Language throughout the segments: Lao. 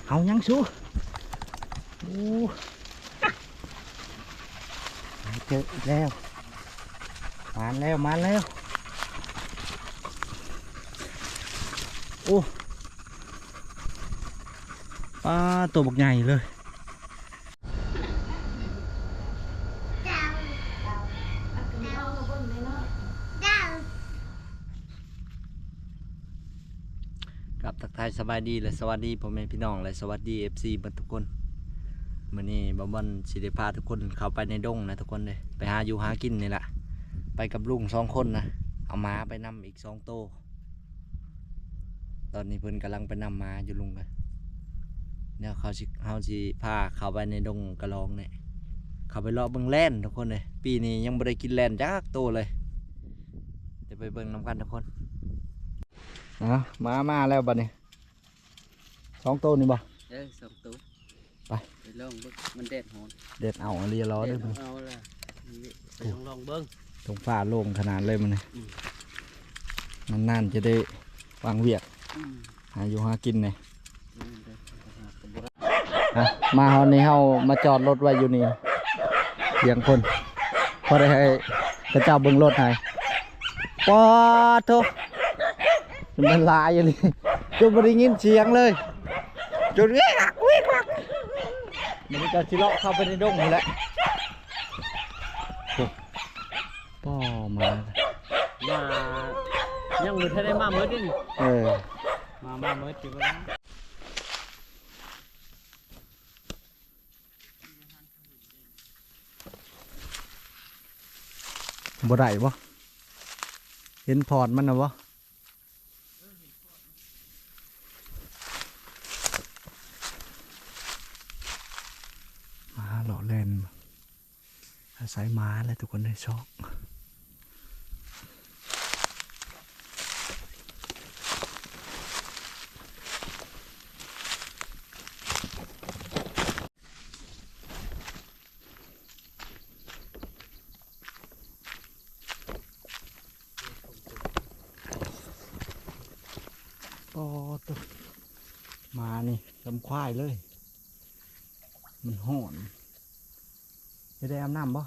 ເອົາຫຍັງຊູ? ໂອ້ ເຈີອີກແລ້ວ ມາແລ້ວ ມາແລ້ວ. ໂອ້ ປາ ໂຕບັກໃຫຍ່ເລີຍ. ກັບທັກທາຍສະບາຍດີ ແລະ ສະຫວັດດີພໍ່ແມ່ພີ່ນ້ອງ ແລະ ສະຫວັດດີ ເອັຟຊີ ເບິດທຸກຄົນ. ມື້ນີ້ບ່າວບອນຊິໄດ້ພາທຸກຄົນເຂົ້າໄປໃນດົງນະທຸກຄົນເດ້ ໄປຫາຢູ່ຫາກິນນີ້ລະ ໄປກັບລຸງສອງຄົນນະ ເອົາໝາໄປນຳອີກສອງໂຕ. ຕອນນີ້ເພິ່ນກຳລັງໄປນຳໝາຢູ່ລຸງເອີຍ. ດຽວເຂົາຊິ ເຮົາຊິພາເຂົ້າໄປໃນດົງກະລອງນີ້ ເຂົ້າໄປເລາະເບິ່ງແລນທຸກຄົນເອີຍ. ປີນີ້ຍັງບໍ່ໄດ້ກິນແລນຈັກໂຕເລີຍ. ດຽວໄປເບິ່ງນຳກັນທຸກຄົນ. ເອົາ ໝາມາແລ້ວບັດນີ້ ສອງໂຕນີ້ບໍ່? ເອີ ສອງໂຕ. ໄປ ໄປລອງເບິ່ງ ມັນແດດຮ້ອນ ແດດເອົາອີ່ຫຼີ ລໍເດີ. ແດດເອົາລະ ໄປລອງໆເບິ່ງ. ທ້ອງຟ້າໂລ່ງຂະໜາດເລີຍມື້ນີ້. ອືມ ນານໆຈະໄດ້ວ່າງວຽກ. ອືມ ຫາຢູ່ຫາກິນແດ່. ອືມ ມາຮອດນີ້ເຮົາມາຈອດລົດໄວ້ຢູ່ນີ້ ທຽງພຸ້ນ ພໍໄດ້ໃຫ້ເຂົາເຈົ້າເບິ່ງລົດໃຫ້. ປາໂທ ມັນຫຼາຍອີ່ຫຼີ ຈົນບໍ່ໄດ້ຍິນສຽງເລີຍ ຈົນວິກວັກວິກວັກ. ມັນກໍຊິເລາະເຂົ້າໄປໃນດົງພຸ້ນແຫຼະ. ໂອ້ ປ້ອມາ ມາ ຍັງບໍ່ທັນໄດ້ມາເໝິດນີ້. ເອີ ມາ ມາເໝິດຢູ່. ບໍ່ໄດ້ບໍ່? ເຫັນພອນມັນນະບໍ່? ມາເລາະແລ່ນ ອາໄສໝາແຫຼະທຸກຄົນ ໃນຊອກ. ປາໂຕ ໝານີ້ດຳຄວາຍເລີຍ ມັນຮ້ອນ. ຈະໄດ້ອາບນ້ຳບໍ່?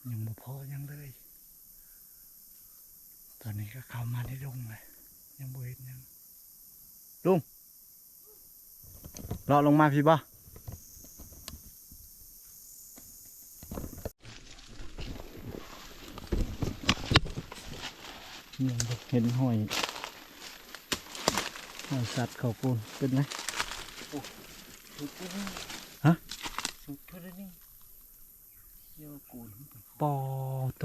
ຍັງບໍ່ພໍຫຍັງເລີຍ. ຕອນນີ້ກໍເຂົ້າມາໃນດົງແລ້ວ ຍັງບໍ່ເຫັນຫຍັງ. ລຸງ ເລາະລົງມາພີ້ບໍ່? ຍັງບໍ່ເຫັນຮອຍ ຮອຍສັດເຂົ້າໂກນ ເປັນໄງ? ໂອ້ ສຸດແລ້ວນີ້. ຮະ? ສຸດເທົ່ານີ້. ປາໂຕ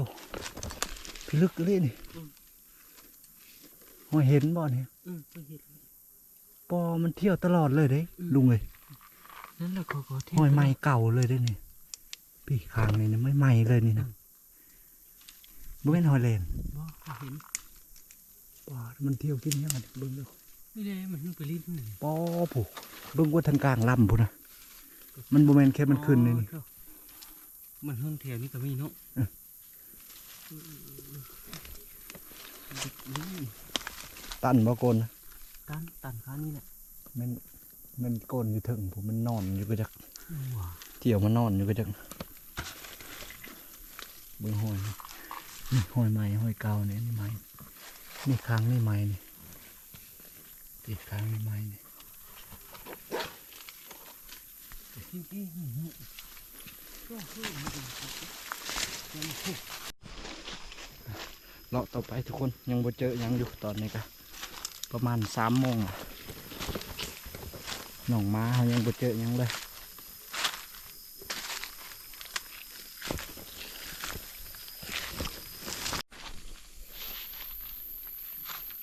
ພິລຶກອີ່ຫຼີນີ້. ອືມ ຮອຍເຫັນບໍ່ນີ້? ອືມ ເຫັນ. ປາ ມັນທ່ຽວຕະຫຼອດເລີຍເດ້ ອືມ ລຸງເອີຍ. ນັ້ນແຫຼະ ຂ້ອຍກໍທ່ຽວ ຮອຍໃໝ່ເກົ່າເລີຍເດ້ນີ້. ປີຂ້າງນີ້ນະ ໃໝ່ໆເລີຍນີ້ນະ. ອືມ ບໍ່ແມ່ນຮອຍແລ່ນ. ບໍ່ ເຫັນ. ປາ ມັນທ່ຽວກິນຫຍັງ ເບິ່ງດູ. ນີ້ແຫຼະ ມັນໄປຫຼິ້ນນີ້. ປາ ຜູ້ ເບິ່ງກວ່າທາງກາງລຳພຸ້ນນະ. ມັນບໍ່ແມ່ນແຄ່ມັນຂຶ້ນນີ້. ອໍ ນີ້ ມັນຫຶງແຖວນີ້ກໍມີເນາະ. ເອີ ຕັນບໍ່ໂກນນະ? ຕັນ ຕັນຄານີ້ແຫຼະ. ແມ່ນ ແມ່ນໂກນຢູ່ເທິງພຸ້ນ ມັນນອນຢູ່ກະຈັກ. ວ້າ ທ່ຽວມານອນຢູ່ກະຈັກ. ເບິ່ງຮອຍ ນີ້ຮອຍໃໝ່ ຮອຍເກົ່ານີ້ ນີ້ໃໝ່ ນີ້ຂ້າງນີ້ໃໝ່ນີ້ ຕິດຂ້າງນີ້ໃໝ່ນີ້. ເລາະຕໍ່ໄປທຸກຄົນ ຍັງບໍ່ເຈີຫຍັງຢູ່. ຕອນນີ້ກະປະມານສາມໂມງລະ ນ້ອງໝາເຮົາຍັງບໍ່ເຈີຫຍັງເລີຍ.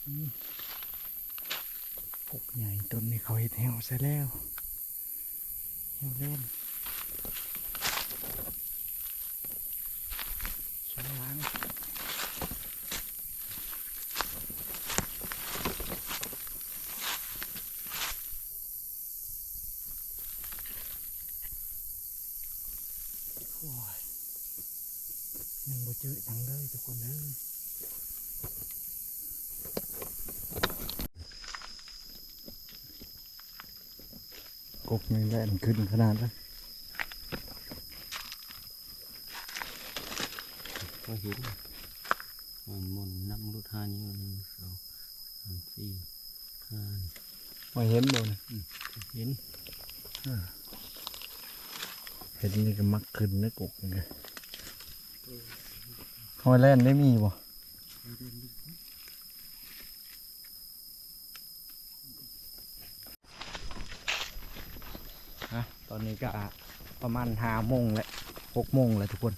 ອືມ ກົກໃຫຍ່ຕົ້ນນີ້ເຂົາເຮັດແຮ້ວໃສ່ແລ້ວ ແຮ້ວແລ່ນ ສອງຫຼັງ. ໂ ເຍາະຈັງເດີທຸກຄົນເດີ. ກົກນີ້ແລ່ນຂຶ້ນຂະໜາດເລີຍ. ກໍເຫັນ ມັນໝຸນນຳລົດຫານີ້ ໜຶ່ງ ສອງ ສາມ ສີ່ ຫ້າ ວ່າເຫັນບໍ່ນີ້? ອືມ ເຫັນ ເອີ ເຫັນນີ້ກໍມັກຂຶ້ນໃນກົກນີ້. ຮອຍແລ່ນໄດ້ມີບໍ່? ອ່ະ ຕອນນີ້ກໍປະມານຫ້າໂມງແລ້ວ ຫົກໂມງແລ້ວທຸກຄົນ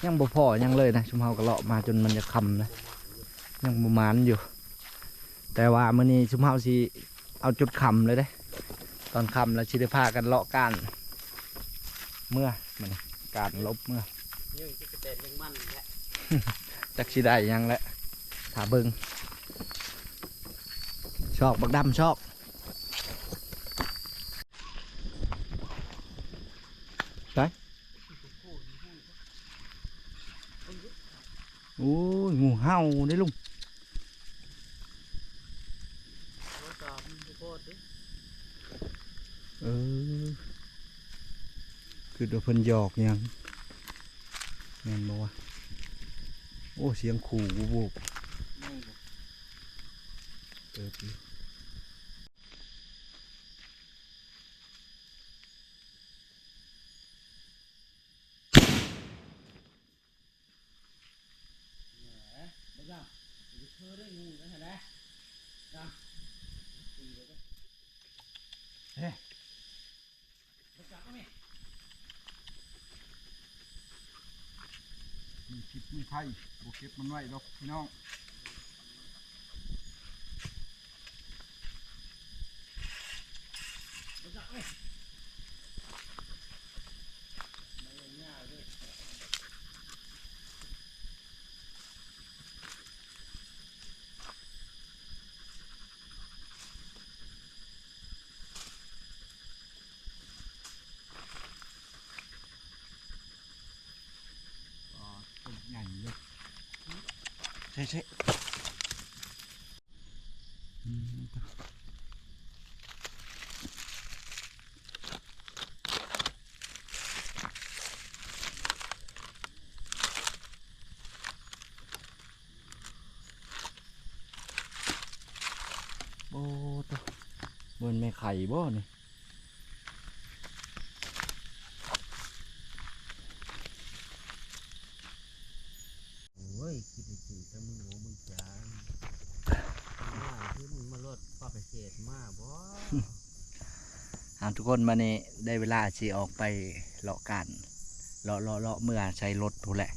ຍັງບໍ່ພໍຫຍັງເລີຍນະ. ຊຸມເຮົາກໍເລາະມາຈົນມັນຈະຄ່ຳນະ ຍັງບໍ່ໝານຢູ່. ແຕ່ວ່າມື້ນີ້ຊຸມເຮົາຊິເອົາຈົນຄ່ຳເລີຍເດ້. ຕອນຄ່ຳແລ້ວຊິໄດ້ພາກັນເລາະການເມືອ ມື້ນີ້ການລົບເມືອ ຍັງຊິໄປແຕ່ງມັນແຫຼະ ຈັກຊິໄດ້ຫຍັງແຫຼະ ຖ້າເບິ່ງ. ຊອກບັກດຳ ຊອກ. ໃສ? ໂອ້ຍ ງູເຫົ່າເດ້ລຸງ. ເອີ ຄິດວ່າເພິ່ນຫຍອກຫຍັງ ແມ່ນບໍ່ວະ? ໂອ້ ສຽງຂູ່ບູບໆ ເຕີບຢູ່. ມີພິດມີໄພ ບໍ່ເກັບມັນໄວ້ດອກພີ່ນ້ອງ. ອໍ ຕົວໃຫຍ່ເລີຍ ໃຊ່ໆ. ອືມ ໂອ້ ໂຕ ບໍ່ແມ່ນແມ່ໄຂ່ບໍ່ນີ້? ໂອ້ຍ ຄິດໄດ້ຈື່ແຕ່ມຶງໂຫ ມຶງຈາ ມາຄືມຶງມາລົດພາກເກສມາບໍ່? ເອົາ ທຸກຄົນ ມານີ້ໄດ້ເວລາຊິອອກໄປເລາະການ ເລາະ ເລາະ ເລາະເມືອໃສ່ລົດພຸ້ນແຫຼະ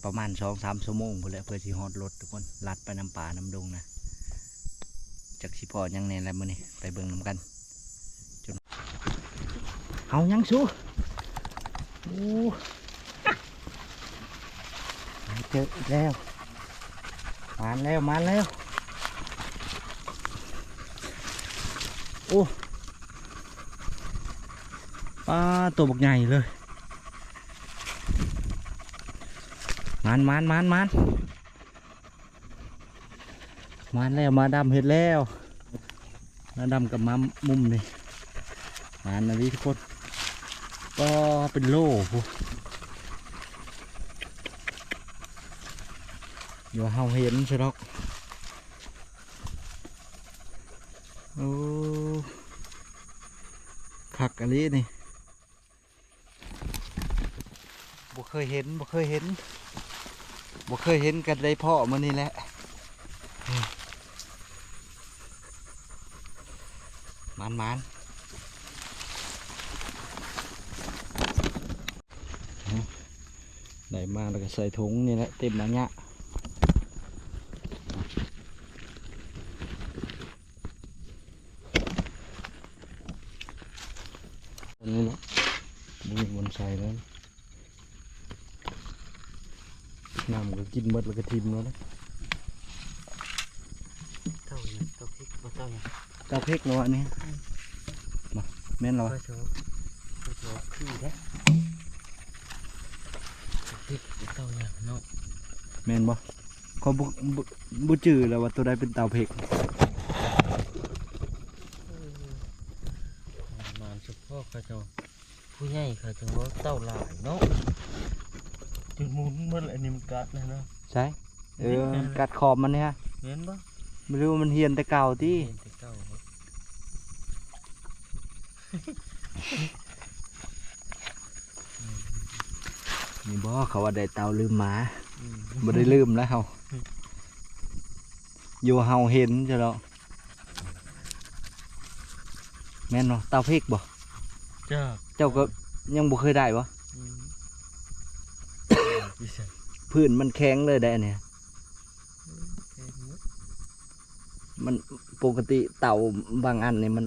ປະມານສອງສາມຊົ່ວໂມງພຸ້ນແຫຼະ ເພື່ອຊິຮອດລົດ ທຸກຄົນ ລັດໄປນຳປ່ານຳດົງນະ ຈັກຊິພໍ້ຫຍັງແດ່ລະມື້ນີ້ ໄປເບິ່ງນຳກັນ. ເອົາຫຍັງສູ? ໂອ້ ເຈີອີກແລ້ວ ມາແລ້ວ ມາແລ້ວ. ໂອ້ ປາ ໂຕບັກໃຫຍ່ເລີຍ. ມານ ມານ ມານ ມານ. ມາແລ້ວ ມາດຳເຮັດແລ້ວ ມາດຳກັບມາມຸມນີ້ ມານອີ່ຫຼີທຸກຄົນ ກໍເປັນໂລພຸ້ນ ດຽວເຮົາເຫັນຊະດອກ. ໂອ້ ຄັກອີ່ຫຼີນີ້. ບໍ່ເຄີຍເຫັນ ບໍ່ເຄີຍເຫັນ ບໍ່ເຄີຍເຫັນ ກໍໄດ້ພໍ້ມື້ນີ້ແຫຼະ ໝານໆ. ໄດ້ມາແລ້ວກໍໃສ່ຖົງນີ້ແຫຼະ ເຕັມອາຍະ. ອັນນີ້ເນາະ ບໍ່ມີບ່ອນໃສ່ແລ້ວ ນ້ຳກໍກິນໝົດແລ້ວກໍຖິ້ມແລ້ວເດ້. ເຕົ້າຫຍັງ ເຕົ້າພິກບໍ່ ເຕົ້າຫຍັງ ເຕົ້າພິກແລ້ວອັນນີ້ ອືມ ມາ ແມ່ນແລ້ວ ກະໂຊ ກະໂຊຄືເດ້. ເຕົາຫຍັງເນາະ ແມ່ນບໍ່? ຂ້ອຍບໍ່ ບໍ່ ບໍ່ຈື່ແລ້ວວ່າໂຕໃດເປັນເຕົາເພັກ. ມານສະເພາະເຂົາເຈົ້າ ຜູ້ໃຫຍ່ເຂົາຈັ່ງວ່າເຕົາຫຼາຍເນາະ ຈົນໝຸນໝົດແລ້ວ ອັນນີ້ມັນກັດນະເນາະ. ໃສ? ເອີ ມັນກັດຂອບມັນນີ້ຮະ ແມ່ນບໍ່? ບໍ່ຮູ້ ມັນຮຽນແຕ່ເກົ່າຕິ ຮຽນແຕ່ເກົ່າບໍ່? ນີ້ບໍ່ ເຂົາວ່າໄດ້ເຕົາລືມໝາ. ອືມ ບໍ່ໄດ້ລືມແລ້ວເຮົາ ຢູ່ເຮົາເຫັນຊະເນາະ. ແມ່ນບໍ່? ເຕົາເພັກບໍ່? ຈ້າ ເຈົ້າກໍຍັງບໍ່ເຄີຍໄດ້ບໍ່? ອືມ ພື້ນມັນແຂງເລີຍໄດ໋ອັນນີ້ ແຂງເນາະ. ມັນ ປົກກະຕິເຕົາບາງອັນນີ້ມັນ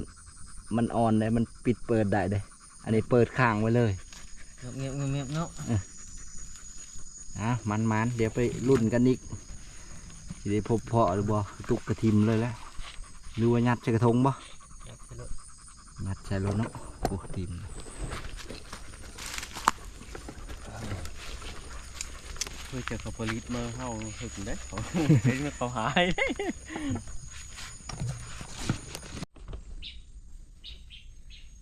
ມັນອ່ອນເດ້ ມັນປິດເປີດໄດ້ເດ້. ອັນນີ້ເປີດຄ້າງໄວ້ເລີຍ ງຽບໆໆເນາະ. ເອີ ອ່າ ໝານໆ ດຽວໄປລຸ້ນກັນອີກ ຊິໄດ້ພົບພໍ້ຫຼືບໍ່ ຕຸກກະຖິ້ມເລີຍແຫຼະ ຫຼືວ່າຍັດໃສ່ກະທົງບໍ່? ຍັດໃສ່ໂລດ ຍັດໃສ່ໂລດເນາະ. ໂອ້ ຕີນ ເພື່ອຈະເຂົາຜະລິດມາເຮົາເຮັດຈັ່ງໃດ ເຂົາ ເຮັດໃຫ້ເຂົາຫາຍ.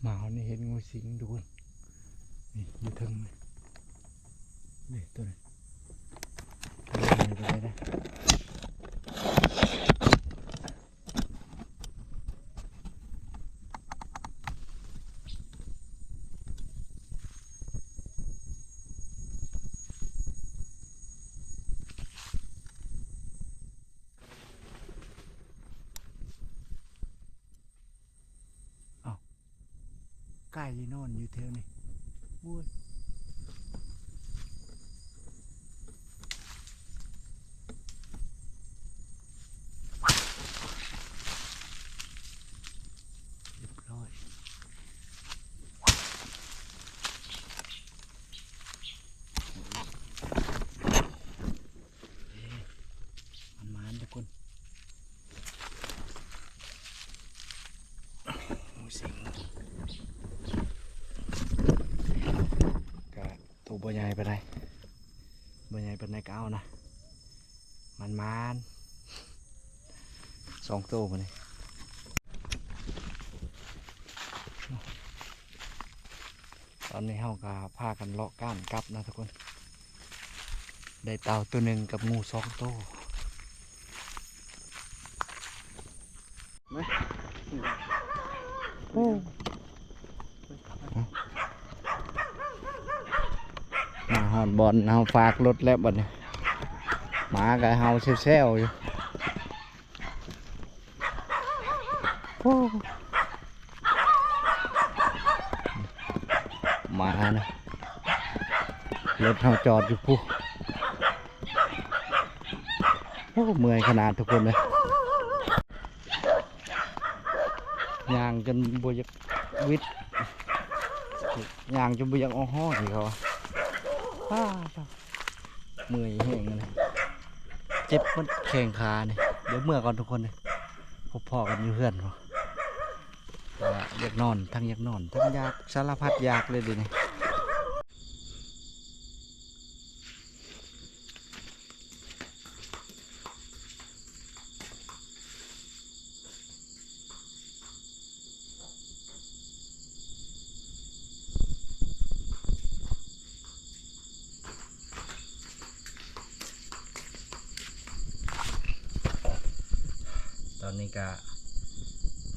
ມາຮອດນີ້ເຫັນງູສິງທຸກຄົນ ນີ້ຢູ່ເທິງນີ້ ນີ້ໂຕນີ້ ໂຕນີ້ໄປໄດ້. ອ້າວ ໄກ່ນອນຢູ່ແຖວນີ້ ໂອ້ຍ ຮຽບຮ້ອຍ. ເອີ ມັນມານທຸກຄົນ ງູສິງ ກະໂຕບໍ່ໃຫຍ່ປານໃດ ບໍ່ໃຫຍ່ປານໃດກະເອົານະ ມັນມານ ສອງໂຕມື້ນີ້. ຕອນນີ້ເຮົາກໍພາກັນເລາະກ້ານກັບນະທຸກຄົນ ໄດ້ເຕົາໂຕໜຶ່ງກັບງູສອງໂຕ. ມາຮອດບ່ອນເຮົາຝາກລົດແລ້ວບັດນີ້ ໝາກໍເຫົ່າແຊວໆຢູ່. ໂອ້ ໝານະ ລົດເຮົາຈອດຢູ່ພຸ້ນ. ໂອ້ ເມື່ອຍຂະໜາດທຸກຄົນເອີຍ ຍ່າງຈົນບໍ່ຢາກຫວິດ ຍ່າງຈົນບໍ່ຢາກອອກຮ້ອນເຂົາວ່າ ອ້າ ເມື່ອຍແຮງເລີຍ ເຈັບໝົດແຂ້ງຂານີ້. ດຽວເມືອກ່ອນທຸກຄົນເອີຍ ພົບພໍ້ກັນຢູ່ເຮືອນພຸ້ນ. ວ່າຢາກນອນ ທັງຢາກນອນ ທັງຢາກ ສາລະພັດຢາກເລີຍດຽວນີ້. ຕອນນີ້ກະ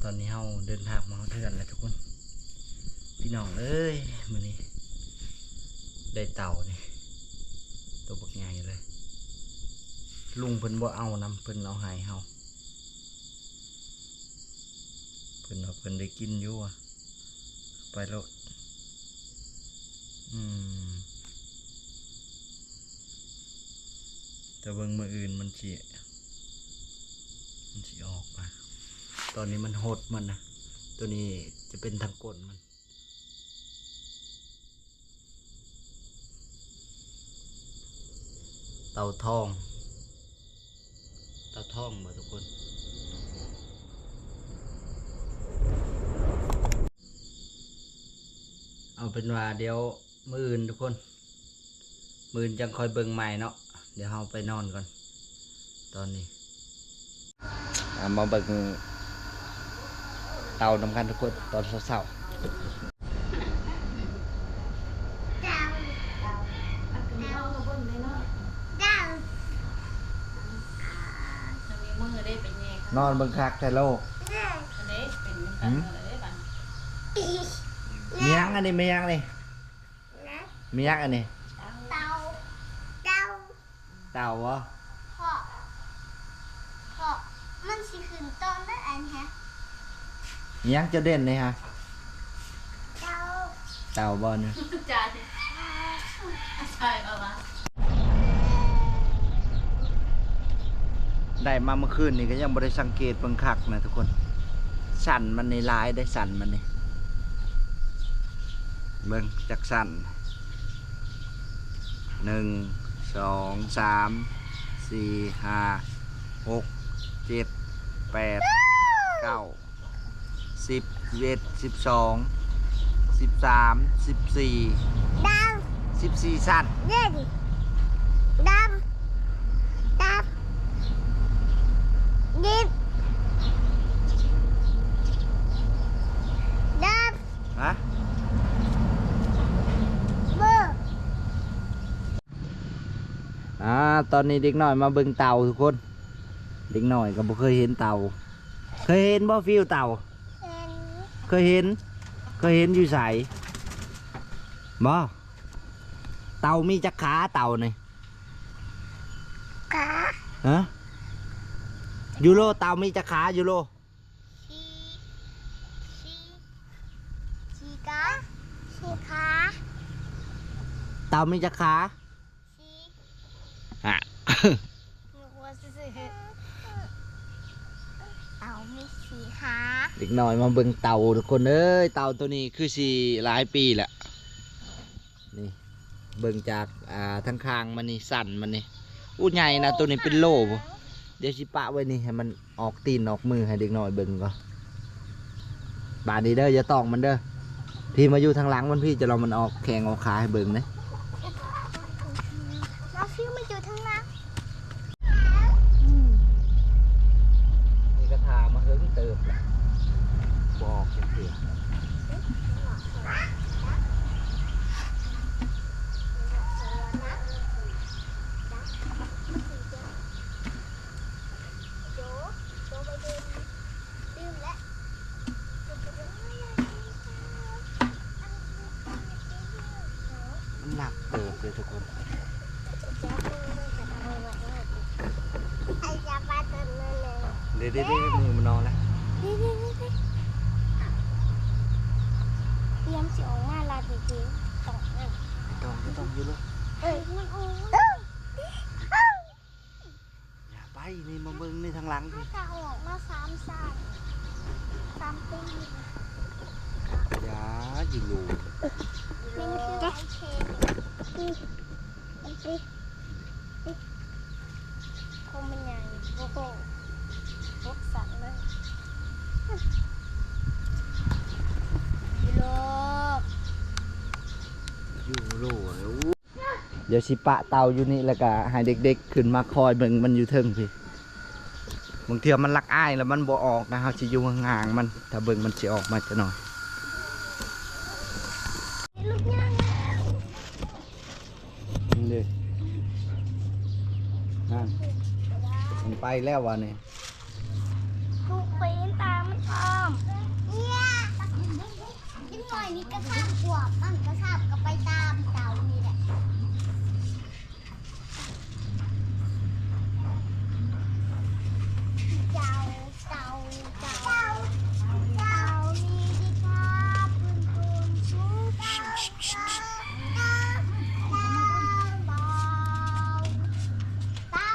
ຕອນນີ້ເຮົາເດີນທາງມາຮອດເຮືອນແລ້ວທຸກຄົນ. ພີ່ນ້ອງເອີຍ ມື້ນີ້ໄດ້ເຕົານີ້ ໂຕບັກໃຫຍ່ເລີຍ. ລຸງເພິ່ນບໍ່ເອົານຳ ເພິ່ນເອົາໃຫ້ເຮົາ. ເພິ່ນວ່າເພິ່ນໄດ້ກິນຢູ່ວ່າ ໄປໂລດ. ອືມ ແຕ່ເບິ່ງມື້ອື່ນມັນຊິ ມັນຊິອອກມາ. ຕອນນີ້ມັນຫົດມັນນະ ໂຕນີ້ຈະເປັນທາງກົ້ນມັນ. ເຕົາທອງ ເຕົາທອງບໍ່ທຸກຄົນ? ເອົາເປັນວ່າດຽວມື້ອື່ນທຸກຄົນ ມື້ອື່ນຈັ່ງຄ່ອຍເບິ່ງໃໝ່ເນາະ. ດຽວເຮົາໄປນອນກ່ອນຕອນນີ້. ອ່າ ມາເບິ່ງເຕົານຳກັນທຸກຄົນຕອນເຊົ້າໆ. ນອນເບິ່ງຄັກແທ້ໂລກ. ອັນນີ້ເປັນນຳກັນເລີຍບາດນີ້. ມີຫຍັງອັນນີ້ ມີຫຍັງນີ້? ມີຫຍັງອັນນີ້? ເຕົາ ເຕົາ ເຕົາບໍ? ເພາະ ເພາະມັນຊິຂຶ້ນຕອນໃດອັນນີ້? ມີຫຍັງເຈົ້າເດັ່ນນີ້ຫະ? ເຕົາ ເຕົາບໍນີ້? ຈານ ໃສ່ເອົາວະ. ໄດ້ມາເມື່ອຄືນນີ້ກໍຍັງບໍ່ໄດ້ສັງເກດເບິ່ງຄັກນະທຸກຄົນ. ສັນມັນນີ້ຫຼາຍເດ້ ສັນມັນນີ້. ເບິ່ງຈັກສັນ. ໜຶ່ງ ສອງ ສາມ ສີ່ ຫ້າ ຫົກ ເຈັດ ແປດ ເກົ້າ ສິບ ສິບເອັດ ສິບສອງ ສິບສາມ ສິບສີ່ ດຳ ສິບສີ່ຊັ້ນ ດຳ ດຳ ດິບ ດຳ ຮະ ເບີ ອ່າ ຕອນນີ້ເດັກນ້ອຍມາເບິ່ງເຕົາທຸກຄົນ. ເດັກນ້ອຍກໍບໍ່ເຄີຍເຫັນເຕົາ. ເຄີຍເຫັນບໍ່ ຟິວ ເຕົາ? ເຫັນ. ເຄີຍເຫັນ? ເຄີຍເຫັນຢູ່ໃສ? ບໍ່? ເຕົາມີຈັກຂາເຕົານີ້? ຂາ. ຮະ? ຢູໂຣ ເຕົາມີຈັກຂາ ຢູໂຣ? ສີ່ ສີ່ ສີ່ຂາ ສີ່ຂາ. ເຕົາມີຈັກຂາ? ສີ່. ຮະ ເຕົາມີສີ່ຂາ. ເດັກນ້ອຍມາເບິ່ງເຕົາທຸກຄົນເອີຍ. ເຕົາໂຕນີ້ຄືຊິຫຼາຍປີແລ້ວ. ນີ້ ເບິ່ງຈາກ ອ່າ ທາງຂ້າງມັນນີ້ ສັນມັນນີ້ ໂອ້ ໃຫຍ່ນະ ໂຕນີ້ເປັນໂລພຸ້ນ. ດຽວຊິປະໄວ້ນີ້ໃຫ້ມັນອອກຕີນອອກມືໃຫ້ເດັກນ້ອຍເບິ່ງກ່ອນ. ບາດນີ້ເດີ ຢ່າຕ້ອງມັນເດີ. ພີ້ ມາຢູ່ທາງຫຼັງມັນພີ້ ຈະລອງມັນອອກແຂ້ງອອກຂາໃຫ້ເບິ່ງເດ້. ມາ ຟິວ ມາຢູ່ທາງຫຼັງ. ນີ້ກໍຖ້າມາເຫິງເຕີບແລ້ວ ບໍ່ອອກຈັກເທື່ອ. ມັນໜັກເຕີບເລີຍທຸກຄົນ. ເດ້ໆໆ ມືມັນນອນແລ້ວ. ຕຽມຊິອອກມາລາດເດ ຕ້ອງ ຕ້ອງ ຕ້ອງຢູ່ລູກ. ເອີ ມັນອອກ. ຢ່າໄປ ນີ້ມາເບິ່ງນີ້ທາງຫຼັງ. ມັນກະອອກມາສາມສາຍ ສາມຕີນ. ຢ່າຢູ່ໂລ. ນີ້ມັນຄືໄອເຄນ. ໂຄງມັນໃຫຍ່ ໂອ້ໂຫ ຫົກຊັ້ນເລີຍ. ຢູ່ໂລ ຢູ່ໂລ. ດຽວຊິປະເຕົາຢູ່ນີ້ ແລ້ວກະໃຫ້ເດັກໆຂຶ້ນມາຄອຍເບິ່ງມັນຢູ່ເທິງພີ້. ບາງເທື່ອມັນລັກອ້າຍແລ້ວມັນບໍ່ອອກນະ ເຮົາຊິຢູ່ຫ່າງໆມັນ ຖ້າເບິ່ງມັນຊິອອກມາຈັກໜ້ອຍ. ນີ້ເດ້ ນັ້ນ ມັນໄປແລ້ວວະນີ້. ທຸກຄົນຕາມັນອ້ອມ. ເດັກນ້ອຍນີ້ກະຊາບກວບ ມັນກະຊາບກະໄປຕາມເຕົານີ້ແຫຼະ. ເຕົາ ເຕົາ ເຕົາ ເຕົາ ມີທີ່ພາບພື້ນປູນສູງ ເຕົາ ເຕົາ ເຕົາ ເຕົ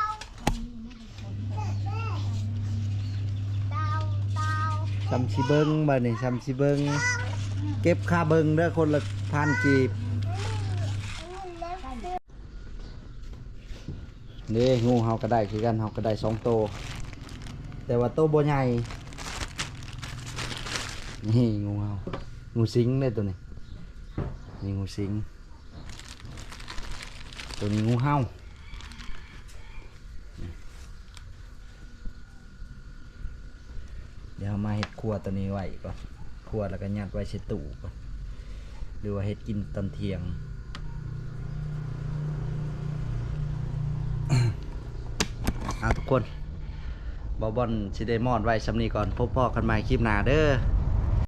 າ ເຕົາ. ຊ່ຳຊິເບິ່ງບາດນີ້ ຊ່ຳຊິເບິ່ງ ເກັບຄ່າເບິ່ງເດີ ຄົນລະພັນກີບ. ເດ້ ງູເຮົາກະໄດ້ຄືກັນ ເຮົາກະໄດ້ສອງໂຕ ແຕ່ວ່າໂຕບໍ່ໃຫຍ່. ນີ້ງູເຮົາ ງູສິງເດ້ໂຕນີ້ ນີ້ງູສິງ. ໂຕ ຕົວນີ້ ງູເຫົ່າ. ດຽວເຮົາມາເຮັດຄົວຕົວນີ້ໄວ້ກ່ອນ ຄົວແລ້ວກໍຍັດໄວ້ໃສ່ຕູ້ກ່ອນ ຫຼືວ່າເຮັດກິນຕອນທ່ຽງ. ເອົາ ທຸກຄົນ ບ່າວບອນຊິໄດ້ມອດໄວ້ສ່ຳນີ້ກ່ອນ ພົບພໍ້ກັນໃໝ່ຄລິບໜ້າເດີ້.